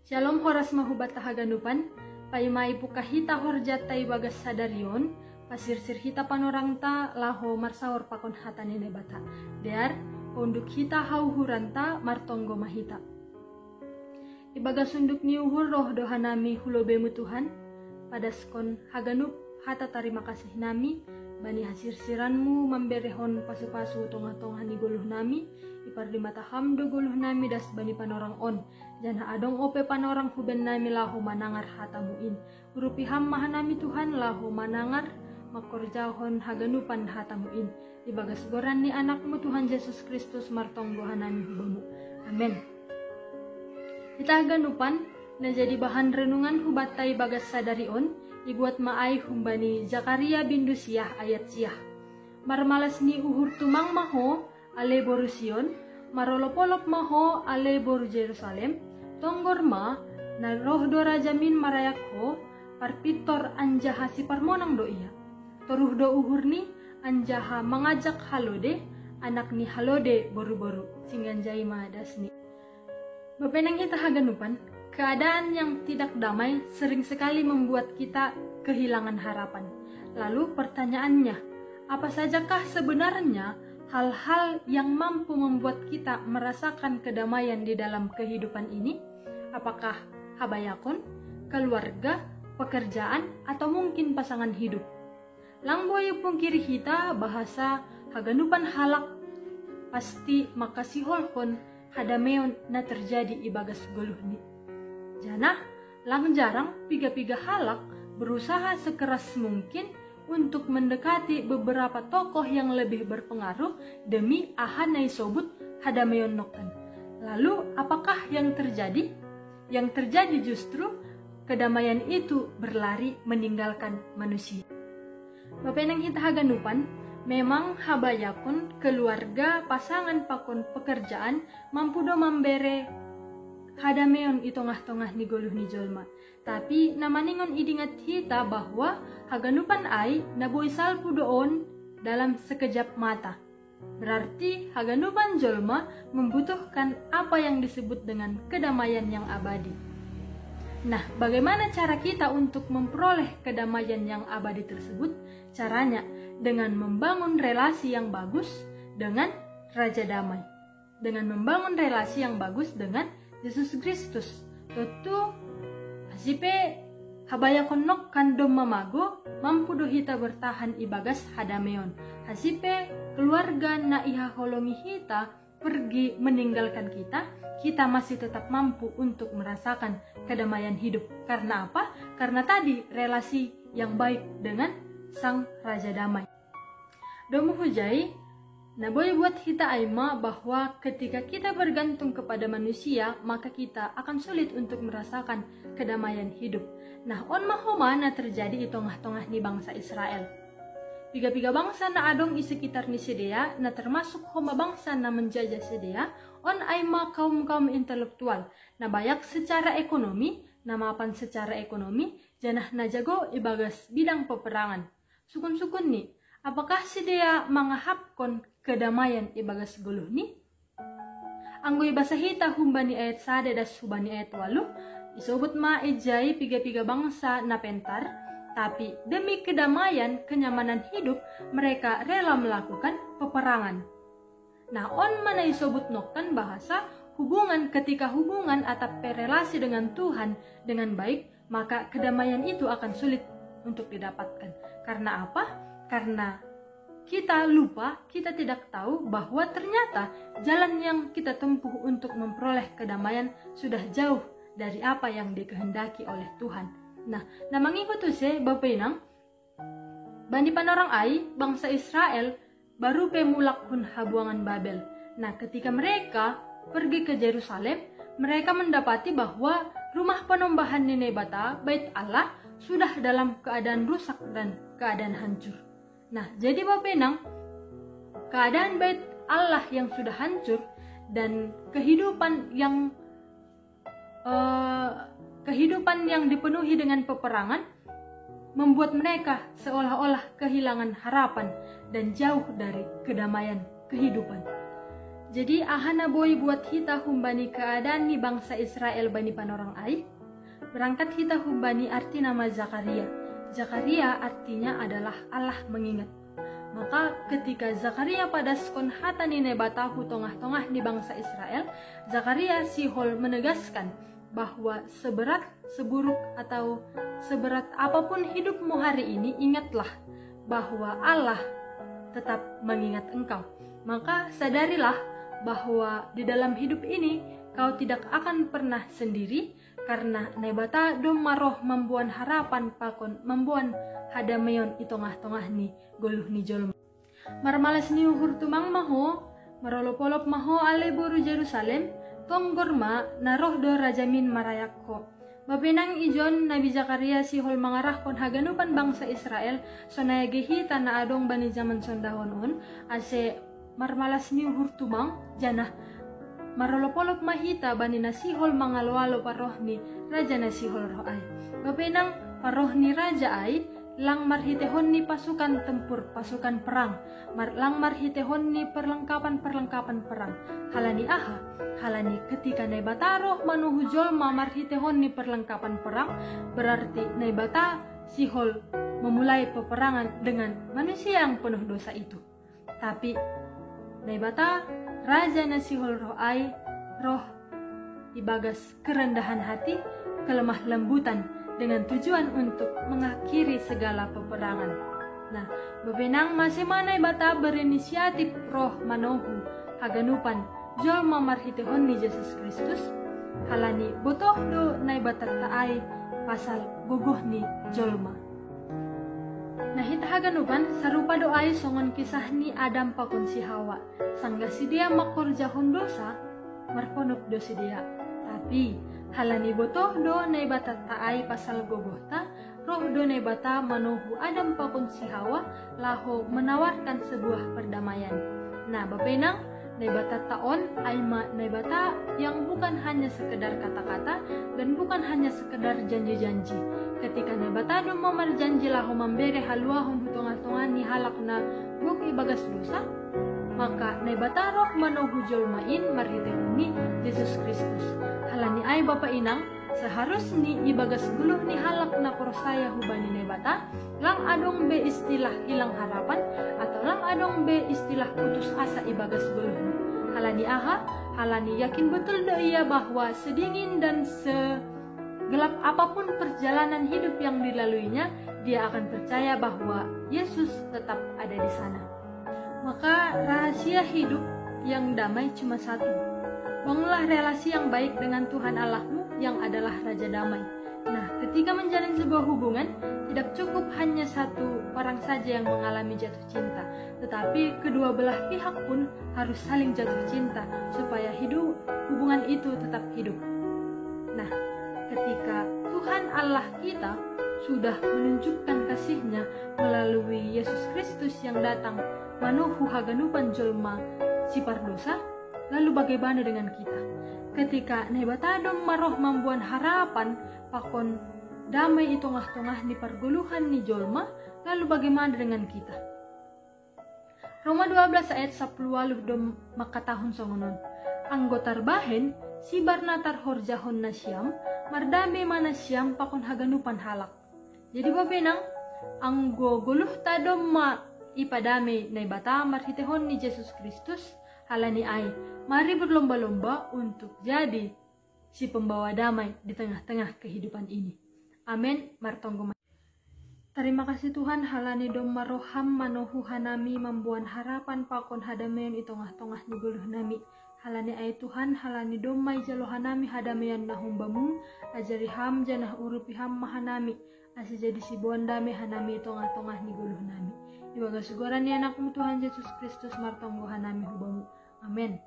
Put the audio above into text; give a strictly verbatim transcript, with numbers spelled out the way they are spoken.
Shalom, horas ma hubata haganupan. Paima ipuka hita horjata ibagas sadarion, pasirsir hita panorangta laho marsaor pakon hata ni Naibata. Dear, unduk hita hauhuranta, martonggo ma hita. Ibagas unduk ni uhur roh do hanami hu lobemu Tuhan, padaskon haganup hata tarima kasih nami, bani hasirsiranmu mamberehon pasu-pasu tongah-tongah ni goluh nami, iparlimata ham do goluh nami das bani panorang on, janah adong ope panorang huben nami laho manangar hatamu in. Urupi ham ma hanami Tuhan laho manangar, mangkorjahon haganupan hatamu in. Ibagas goran ni anakmu Tuhan Jesus Kristus martonggo hanami hubamu. Amen. Hita haganupan, na jadi bahan renungan hubata ibagas sadarion, ibuat ma ai humbani Zakaria bindu siah ayat siah. Marmalas ni uhur tumang ma ho, ale boru Sion, marolop-olop ma ho, ale boru Jerusalem, tonggor ma, na roh do rajamin marayak ho, parpintor anjaha siparmonang do ia. Toruh do uhurni, anjaha mangajak halode, anak ni halode boru-boru, singganjai ma dasni. Bapenang hita haganupan, keadaan yang tidak damai sering sekali membuat kita kehilangan harapan. Lalu pertanyaannya, apa sajakah sebenarnya hal-hal yang mampu membuat kita merasakan kedamaian di dalam kehidupan ini? Apakah habayakon, keluarga, pekerjaan, atau mungkin pasangan hidup? Lang boi pungkiri hita bahasa haganupan halak pasti makasiholhon hadameon na terjadi ibagas goluhni. Janah, lang jarang piga-piga halak berusaha sekeras mungkin untuk mendekati beberapa tokoh yang lebih berpengaruh demi aha na isobut hadameon nokkan. Lalu, apakah yang terjadi? Yang terjadi justru kedamaian itu berlari meninggalkan manusia. Bapenang hita haganupan, memang habayakon, keluarga, pasangan pakon pekerjaan mampu do mambere hadameon i tongah-tongah ni goluh ni jolma. Tapi na maningon idingat hita bahwa haganupan ai na boi salpu do on dalam sekejap mata. Berarti haganupan jolma membutuhkan apa yang disebut dengan kedamaian yang abadi. Nah, bagaimana cara kita untuk memperoleh kedamaian yang abadi tersebut? Caranya dengan membangun relasi yang bagus dengan Raja Damai. Dengan membangun relasi yang bagus dengan Yesus Kristus. Tontu, asi pe habayakon nokkan domma mago, mampu do hita bertahan ibagas hadameon. Asi pe keluarga na ihaholongi hita pergi meninggalkan kita, kita masih tetap mampu untuk merasakan kedamaian hidup. Karena apa? Karena tadi relasi yang baik dengan Sang Raja Damai. Domu hujai, na boi buat hita ai ma bahwa ketika kita bergantung kepada manusia, maka kita akan sulit untuk merasakan kedamaian hidup. Nah, on ma homa na terjadi i tongah-tongah ni bangsa Israel. Piga-piga bangsa na adong i sekitar ni sidea, na termasuk homa bangsa na menjajah sidea, on ai ma kaum-kaum intelektual, na bayak secara ekonomi, na mapan secara ekonomi, janah na jago ibagas bidang peperangan. Sukun-sukunni, apakah sidea mangahapkon kedamaian ibagas goluhni? Anggo ibasa hita humbani ayat sada das hubani ayat waluh, isobut ma ijai piga-piga bangsa na pentar, tapi demi kedamaian, kenyamanan hidup, mereka rela melakukan peperangan. Nah, on ma na isobut nokkan bahasa hubungan, ketika hubungan atap pe relasi dengan Tuhan dengan baik, maka kedamaian itu akan sulit untuk didapatkan. Karena apa? Karena kita lupa, kita tidak tahu bahwa ternyata jalan yang kita tempuh untuk memperoleh kedamaian sudah jauh dari apa yang dikehendaki oleh Tuhan. Nah, na mangihut use, Bapa Inang, bani panorang ai, bangsa Israel baru pe mulak hun habuangan Babel. Nah, ketika mereka pergi ke Jerusalem, mereka mendapati bahwa rumah penombahan ni Naibata, bait Allah, sudah dalam keadaan rusak dan keadaan hancur. Nah, jadi Bapa Inang, keadaan bait Allah yang sudah hancur dan kehidupan yang eh, kehidupan yang dipenuhi dengan peperangan membuat mereka seolah-olah kehilangan harapan dan jauh dari kedamaian kehidupan. Jadi aha na boi buat hita humbani keadaan ni bangsa Israel bani panorang ai? Berangkat hita humbani arti nama Zakaria. Zakaria artinya adalah Allah mengingat. Maka ketika Zakaria padaskon hata ni Naibata hu tongah-tongah ni bangsa Israel, Zakaria sihol menegaskan bahwa seberat, seburuk, atau seberat apapun hidupmu hari ini, ingatlah bahwa Allah tetap mengingat engkau. Maka sadarilah bahwa di dalam hidup ini kau tidak akan pernah sendiri, karena Naibata doma roh mamboan harapan pakon mamboan hadameion i tongah-tongah ni goluh ni jolma. Marmalas ni uhur tumang ma ho, marolop-olop ma ho ale boru Jerusalem, tonggor ma na roh do rajamin marayak ho. Bapenang ijon Nabi Zakaria sihol mangarahkon haganupan bangsa Israel, sonai age hita na adong bani jaman sondahon on, ase marmalas ni uhur tumang, janah marolop-olop ma hita bani na sihol mangalo-alo parroh ni raja na sihol roh ai. Bapenang parroh ni raja ai, lang marhitehon ni pasukan tempur, pasukan perang, mar, lang marhitehon ni perlengkapan-perlengkapan perang. Halani aha? Halani ketika Naibata roh manuhu jolma marhitehon ni perlengkapan perang, berarti Naibata sihol memulai peperangan dengan manusia yang penuh dosa itu. Tapi Naibata, raja na sihol roh ai, roh ibagas kerendahan hati, kelemah lembutan, dengan tujuan untuk mengakhiri segala peperangan. Nah, bapenang mase ma Naibata berinisiatif roh manohu haganupan jolma marhitehon ni Jesus Kristus? Halani botoh do Naibata ta ai pasal gogoh ni jolma. Nah, hita haganupan sarupa do ai songon kisah ni Adam pakon si Hawa. Sanggah sidea mangkorjahon dosa, marponop do sidea. Tapi halani botoh do Naibata ta ai pasal gogohta, roh do Naibata manohu Adam pakon si Hawa laho menawarkan sebuah perdamaian. Nah, bapenang, Naibata ta on ai ma Naibata yang bukan hanya sekedar kata-kata dan bukan hanya sekedar janji-janji. Ketika Naibata doma marjanji laho mambere haluahon hu tongah-tongah ni halak na gok ibagas dosa, maka Naibata roh manohu jolma in marhitehon ni Jesus Kristus. Halani ai bapa inang, seharusni ibagas goluh ni halak na porsaya hubani Naibata, lang adong be istilah hilang harapan, atau lang adong be istilah putus asa ibagas goluhna. Halani aha? Halani yakin betul do ia bahwa sedingin dan segelap apapun perjalanan hidup yang dilaluinya, dia akan percaya bahwa Yesus tetap ada di sana. Maka rahasia hidup yang damai cuma satu. Bangunlah relasi yang baik dengan Tuhan Allahmu yang adalah Raja Damai. Nah, ketika menjalin sebuah hubungan, tidak cukup hanya satu orang saja yang mengalami jatuh cinta, tetapi kedua belah pihak pun harus saling jatuh cinta supaya hidup, hubungan itu tetap hidup. Nah, ketika Tuhan Allah kita sudah menunjukkan kasih-Nya melalui Yesus Kristus yang datang manohu haganupan jolma si pardosa, lalu bagaimana dengan kita? Ketika Naibata doma roh mamboan harapan pakon damai i tongah-tongah ni pargoluhan ni jolma, lalu bagaimana dengan kita? Roma dua belas ayat sapuluh waluh do mangkatahon songon on: Anggo tarbahen, sibar na tarhorjahon nasiam, mardame ma nasiam pakon haganupan halak. Jadi bapenang, anggo goluhta doma ipadame Naibata marhitehon ni Jesus Kristus, halani ai, mari berlomba-lomba untuk jadi si pembawa damai di tengah-tengah kehidupan ini. Amen. Martonggo ma. Tarima kasih Tuhan, halani doma roh-Ham manohu hanami mamboan harapan pakon hadameion i tongah-tongah ni goluhnami. Halani ai Tuhan, halani doma ijalo hanami hadameion na hum-Bamu, ajari Ham janah urupi Ham ma hanami, ase jadi siboan dame hanami i tongah-tongah ni goluhnami. Ibagas goran ni Anak-Mu Tuhan Jesus Kristus martonggo hanami hu-Bamu. Amen.